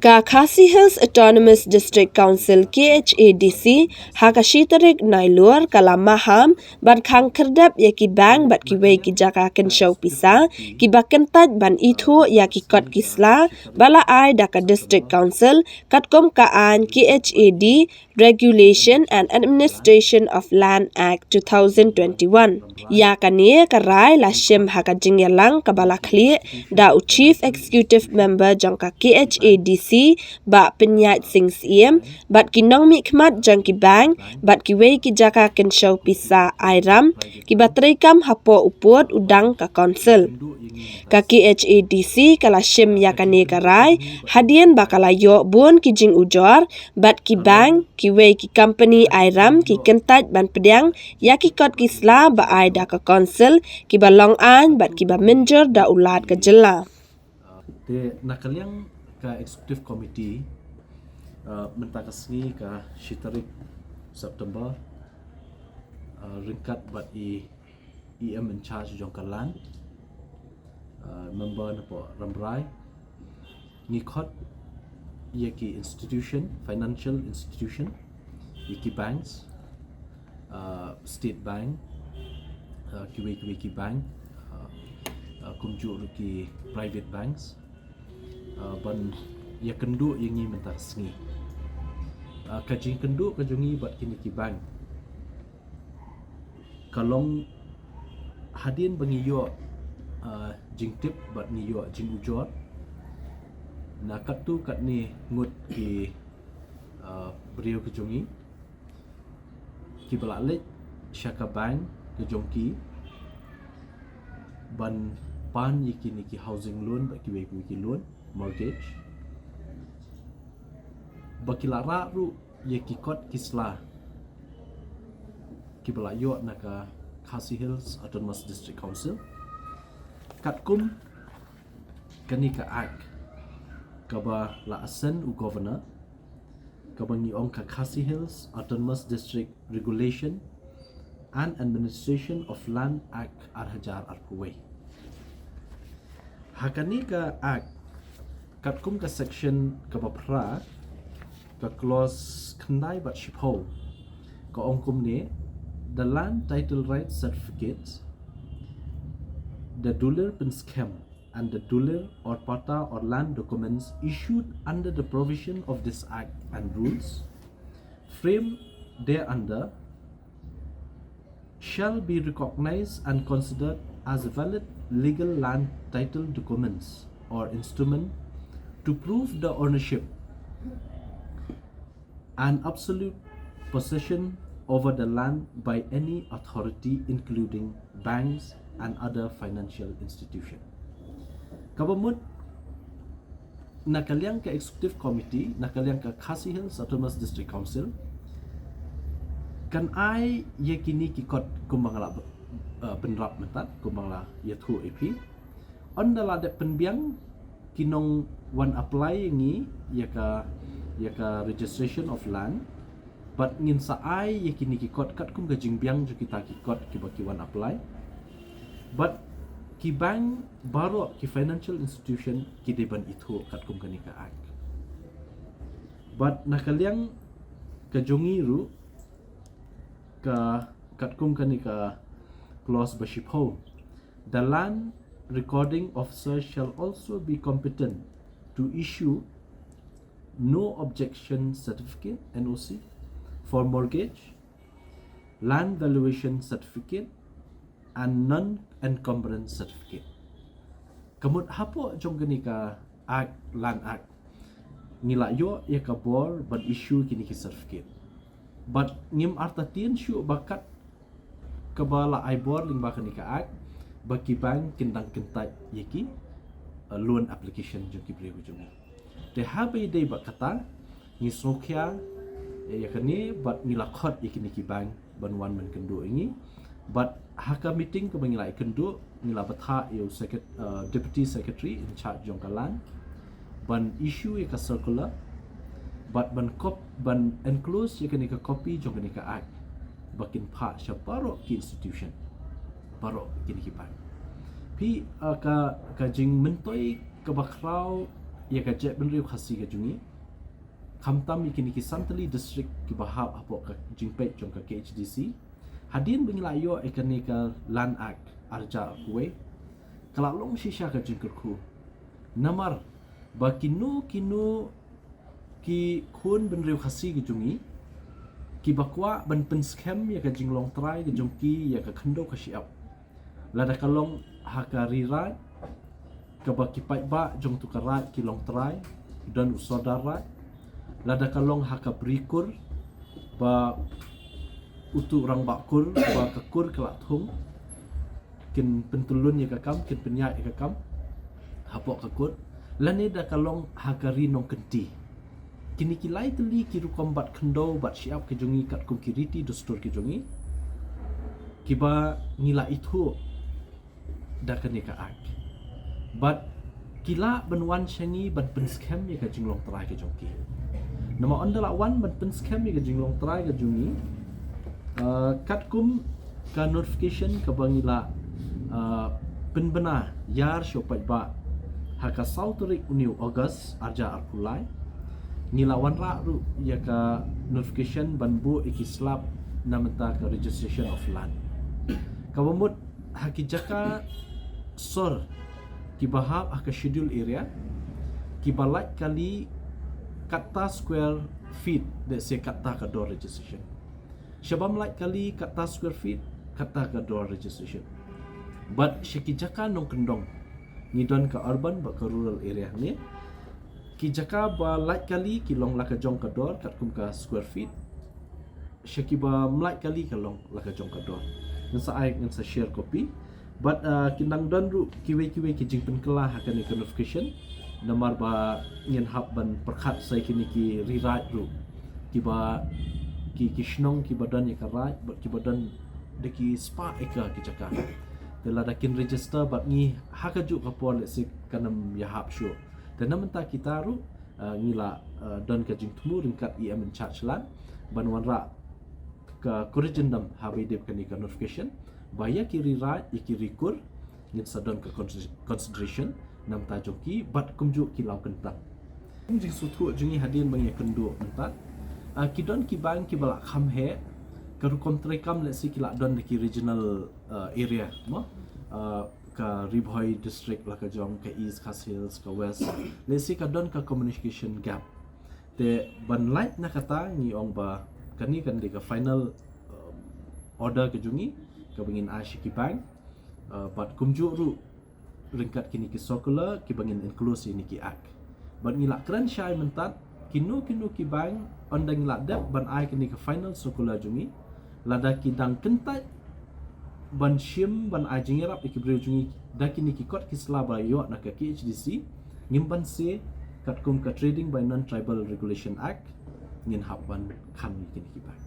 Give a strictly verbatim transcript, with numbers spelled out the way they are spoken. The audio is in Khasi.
Ka Khasi Hills Autonomous District Council, K H A D C, ha ka shi tarik Nailur ka la maham bad khang khyrdep ïa ki bank bad kiwei ki jaka kynshew pisa kiba kyntait ban ithuh ïa ki kot ki sla ba la ai da ka District Council katkum ka aiñ K H A D Regulation and Administration of Land Act two thousand twenty-one. Ïa kane ka rai la shim ha ka jingïalang kaba la khlieh da u Chief Executive Member jong ka K H A D C, Bah Pynïaid Sing Syiem, bad ki nongmihkhmat jong ki bank bad kiwei ki jaka kynshew pisa Airam kiba treikam hapoh u pud u dang ka Council. Ka K H A D C ka la shim ïa kane ka rai hadien ba ka la ïoh bun ki jingujor bad ki bank, kiwei ki company Airam ki kyntait ban pdiang ïa ki kot ki sla ba ai da ka Council kiba long aiñ bad kiba mynjur da u Lat ka jylla. Te na ka liang ka Executive Committee, uh, mynta ka sngi ka shi tarik September, uh, ryngkat bad i E M in charge jong ka Land, uh, member napoh Rambrai, ngi khot ïa ki institution, financial institution, ïa ki banks, uh, State Bank, uh, kiwei kiwei ki bank, uh, uh, kumjuh ruh ki private banks, uh, ban ïakynduh ïa ngi mynta ka sngi. Uh, ka jingkynduh ka jong ngi bad kine ki bank ka long hadien ba ngi ïoh, uh, jingtip bad ngi ïoh jingujor na katto katne ngut ki, uh, briew ka jong ngi kiba la leit sha ka bank ka jong ki ban pan ïa kine ki housing loan bad kiwei kiwei ki loan mortgage, ba ki la rah ruh ïa ki kot ki sla kiba la ïoh na ka Khasi Hills Autonomous District Council katkum kane ka Act kaba la ascend u Governor, kaba ngi ong ka Khasi Hills Autonomous District Regulation and Administration of Land Act ar hajar arphew wei. Ha kane ka Act, katkum ka section kaba phra, ka clause khyndai bad shiphew, ka ong kumne: The land title right certificates, the dulir pynskhem and the dulir or patta or land documents issued under the provision of this Act and rules framed thereunder shall be recognized and considered as valid legal land title documents or instrument to prove the ownership and absolute possession over the land by any authority, including banks and other financial institution. Kaba mut, na ka liang ka Executive Committee, na ka liang ka Khasi Hills Autonomous District Council, kan ai ïa kine ki kot kumba nga la, uh, bynrap mynta, kumba nga la ïathuh ïa phi. Ynda la dep pynbiang ki nongwan apply ïa ngi ïa ka, ïa ka registration of land, bad ngin sa ai ïa kine ki kot katkum ka jingbiang jong kita ki kot kiba ki wan apply. Bad ki bank baroh, ki financial institution, ki dei ban ithuh katkum kane ka Act. Bad na ka liang ka jong ngi ruh, ka katkum kane ka clause ba shiphew, the land recording officer shall also be competent to issue no objection certificate, N O C, for mortgage, land valuation certificate, and non-encumbrance certificate. Ka mut hapoh jong kane ka Act, Land Act, ngi la ïoh ïa ka bor ban issue kine ki certificate. Bad ngim artatien shuh ba kat kaba la ai bor lyngba kane ka Act ba ki bank kin dang kyntait ïa ki, uh, loan application jong ki briew jong ngi. Te haba ïadei bad kata, ngi sngewkhia ïa kane bad ngi la khot ïa kine ki bank ban wan ban kynduh ïa ngi. Bad ha ka meeting kaba ngi la ïakynduh, ngi la bthah ïa u secret-, uh, Deputy Secretary in charge jong ka Land ban issue ïa ka circular bad ban kop-, ban enclose ïa kane ka copy jong kane ka Act ba kin phah sha baroh ki institution, baroh kine ki bank. Phi, uh, ka, ka jingmyntoi kaba khraw ïa ka jaitbynriew Khasi ka jong ngi, khamtam ïa kine ki san tylli district kiba hap hapoh ka jingpeit jong ka K H D C. Hadien ba ngi la ïoh ïa kane ka Land Act ar hajar arphew wei, ka la long shisha ka jingkyrkhu. Namar ba kino kino ki khun bynriew Khasi ka jong ngi kiba kwah ban pynskhem ïa ka jinglong trai ka jong ki ïa ka khyndew ka shyiap. Lada ka long ha ka ri Raid, kaba ki paidbah jong tu ka Raid ki long trai, don u Sordar Raid. Lada ka long ha ka bri Kur, ba utu u rangbah Kur, ba ka Kur ka la thung, kin pyntyllun ïa ka kam, kin pynïaid ïa ka kam hapoh ka Kur. Lane da ka long ha ka ri Nongkynti. Kine ki lai tylli ki rukom bat khyndew bat shyiap ki jong ngi katkum ki riti dustur ki jong ngi, kiba ngi la ithuh da kane ka Act. Bad ki lah ban wan sha ngi ban pynskhem ïa ka jinglong trai ka jong ki. Namar ynda la wan ban pynskhem ïa ka jinglong trai ka jong ngi, uh, katkum ka notification kaba ngi la, uh, pynbna ïar sha u paidbah ha ka saw tarik u August ar hajar arphew lai, ngi la wanrah ruh ïa ka notification ban buh ïa ki slap na mynta ka registration of land. Kaba mut ha ki jaka sor kiba hap ha ka schedule area, kiba lait kali katta square feet, da se katta ka dor registration. Sha bym lait kali katta square feet, katta ka dor registration. Bad sha ki jaka nongkyndong, ngi don ka urban bad ka rural area ne. Ki jaka ba lait kali ki long la ka jong ka dor katkum ka square feet. Sha kiba ym lait kali ka long la ka jong ka dor. Ngan sa ai, ngan sa share copy. Bad, uh, ki nang don ruh kiwei kiwei ki jingpynkylla ha kane ka notification. Namar ba ngin hap ban pyrkhat sa ïa kine ki ri Raid ruh, kiba ki, ki shnong kiba don ïa ka Raid bad kiba don da ki spah acre ki jaka. Te lada kin register bad ngi ha kajuh ka por, let's say, kan ym ïahap shuh. Te na mynta kita ruh, uh, ngi la, uh, don ka jingthmu ryngkat i em in charge land ban wanrah ka corrigendum ha ba ïadei bad kane ka notification, ba ïa ki ri Raid, ïa ki ri Kur, ngin sa don ka consider-, consideration na bynta jong ki bad kumjuh ki law kyntang. Kum jingsngewthuh jong ngi hadien ba ngi ïakynduh mynta, ah, ki don ki bank kiba la kham heh, ka rukom treikam, let's say, ki la don da ki regional, ah, area, mo? Ah, ka Ri Bhoi district la ka jong, ka East Khasi Hills, ka West, let's say, ka don ka communication gap. Te ban lait na kata ngi ong ba kane kan dei ka final, um, order ka jong ngi kaba ngin ai sha ki bank, uh, bad kumjuh ruh ryngkat kine ki circular kiba ngin enclose ïa kine ki act. Bad ngi la kren shai mynta, kino kino ki bank, ynda ngi la dep ban ai kane ka final circular jong ngi, lada ki dang kyntait ban shim, ban ai jingïarap ïa ki briew jong ngi da kine ki kot ki sla ba ïoh na ka K H D C, ngim banse, katkum ka Trading by Non-Tribal Regulation Act, ngin hap ban khang ïa kine ki bank.